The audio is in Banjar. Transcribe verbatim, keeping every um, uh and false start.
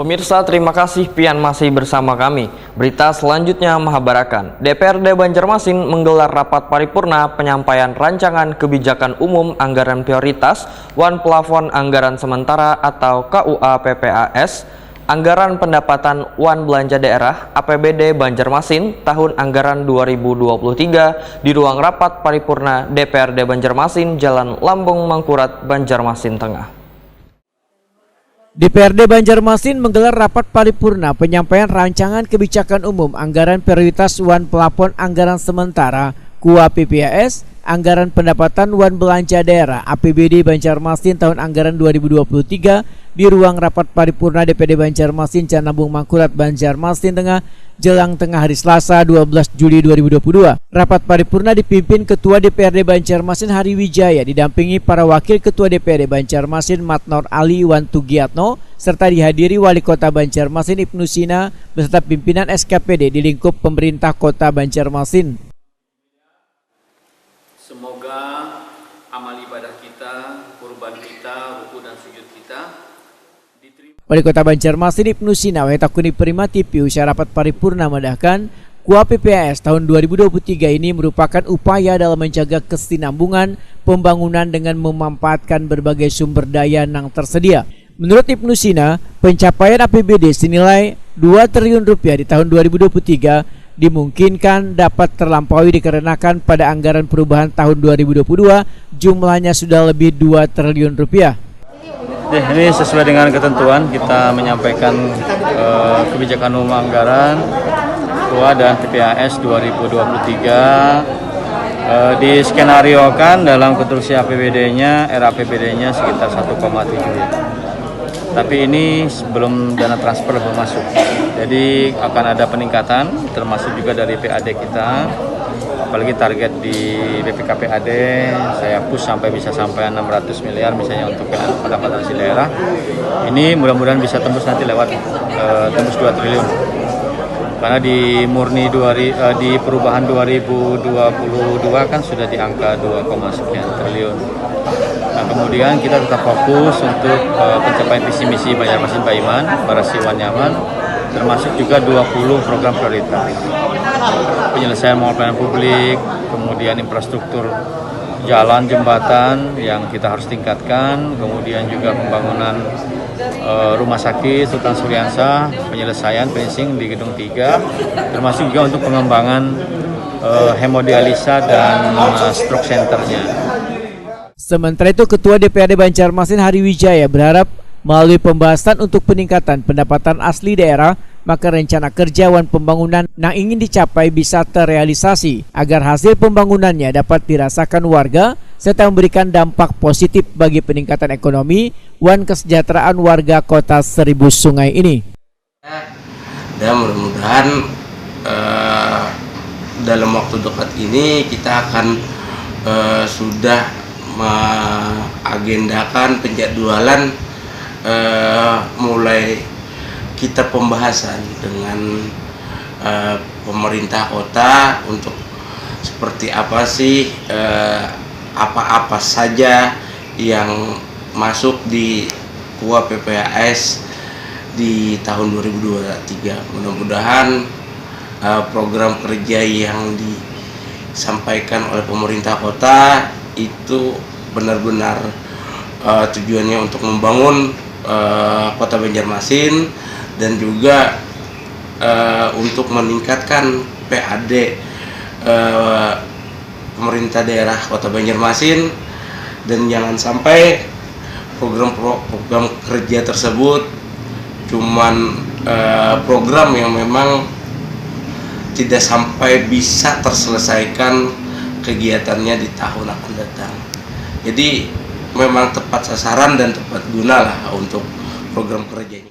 Pemirsa, terima kasih pian masih bersama kami. Berita selanjutnya mahabarakan, D P R D Banjarmasin menggelar rapat paripurna penyampaian rancangan kebijakan umum anggaran prioritas wan plafon anggaran sementara atau K U A P P A S, anggaran pendapatan wan belanja daerah A P B D Banjarmasin tahun anggaran dua ribu dua puluh tiga di ruang rapat paripurna D P R D Banjarmasin, Jalan Lambung Mangkurat, Banjarmasin Tengah. D P R D Banjarmasin menggelar rapat paripurna penyampaian rancangan kebijakan umum anggaran prioritas wan pelapon anggaran sementara K U A P P A S, anggaran pendapatan wan belanja daerah A P B D Banjarmasin tahun anggaran dua ribu dua puluh tiga di ruang rapat paripurna D P D Banjarmasin, Jalan Lambung Mangkurat, Banjarmasin Tengah, jelang tengah hari Selasa, dua belas Juli dua ribu dua puluh dua. Rapat paripurna dipimpin Ketua D P R D Banjarmasin Hari Wijaya, didampingi para Wakil Ketua D P R D Banjarmasin Matnor Ali wan Tugiatno, serta dihadiri Wali Kota Banjarmasin Ibnu Sina beserta pimpinan S K P D di lingkup pemerintah Kota Banjarmasin. Semoga amal ibadah kita, kurban kita, ruku dan sujud kita diterima. Wali Kota Banjarmasin Ibnu Sina wae takuni Prima T V usai rapat paripurna madahkan, K U A P P A S tahun dua ribu dua puluh tiga ini merupakan upaya dalam menjaga kesinambungan pembangunan dengan memanfaatkan berbagai sumber daya nang tersedia. Menurut Ibnu Sina, pencapaian A P B D senilai dua triliun rupiah di tahun dua ribu dua puluh tiga dimungkinkan dapat terlampaui dikarenakan pada anggaran perubahan tahun dua ribu dua puluh dua jumlahnya sudah lebih dua triliun rupiah. Oke, ini sesuai dengan ketentuan kita menyampaikan, eh, kebijakan umum anggaran K U A dan P P A S dua ribu dua puluh tiga, eh, diskenariokan dalam konstruksi A P B D-nya, R A P B D-nya sekitar satu koma tujuh ya. Tapi ini sebelum dana transfer belum masuk. Jadi akan ada peningkatan, termasuk juga dari P A D kita. Apalagi target di B P K P A D, saya push sampai bisa sampai enam ratus miliar misalnya untuk pendapatan asli daerah. Ini mudah-mudahan bisa tembus nanti lewat, eh, tembus dua triliun. Karena di murni dua ri-, eh, di perubahan dua ribu dua puluh dua kan sudah di angka dua koma sekian triliun. Nah, kemudian kita tetap fokus untuk, eh, pencapaian visi misi Banjarmasin Paiman, Barasih wan Nyaman, termasuk juga dua puluh program prioritas. Penyelesaian pembangunan pelayanan publik, kemudian infrastruktur jalan, jembatan yang kita harus tingkatkan, kemudian juga pembangunan, eh, rumah sakit Sultan Suriansah, penyelesaian finishing di gedung tiga, termasuk juga untuk pengembangan, eh, hemodialisa dan, eh, stroke center-nya. Sementara itu, Ketua D P R D Banjarmasin Hari Wijaya berharap melalui pembahasan untuk peningkatan pendapatan asli daerah, maka rencana kerja wan pembangunan nang ingin dicapai bisa terrealisasi, agar hasil pembangunannya dapat dirasakan warga serta memberikan dampak positif bagi peningkatan ekonomi wan kesejahteraan warga Kota Seribu Sungai ini. Dan mudah-mudahan, eh, dalam waktu dekat ini kita akan, eh, sudah mengagendakan penjadwalan, eh, mulai kita pembahasan dengan, eh, pemerintah kota untuk seperti apa sih, eh, apa-apa saja yang masuk di K U A P P A S di tahun dua ribu dua puluh tiga. Mudah-mudahan, eh, program kerja yang disampaikan oleh pemerintah kota itu benar-benar, eh, tujuannya untuk membangun, eh, Kota Banjarmasin dan juga, eh, untuk meningkatkan P A D, eh, pemerintah daerah Kota Banjarmasin, dan jangan sampai program pro-, program kerja tersebut cuman, eh, program yang memang tidak sampai bisa terselesaikan kegiatannya di tahun akan datang. Jadi memang tepat sasaran dan tepat guna lah untuk program kerjanya.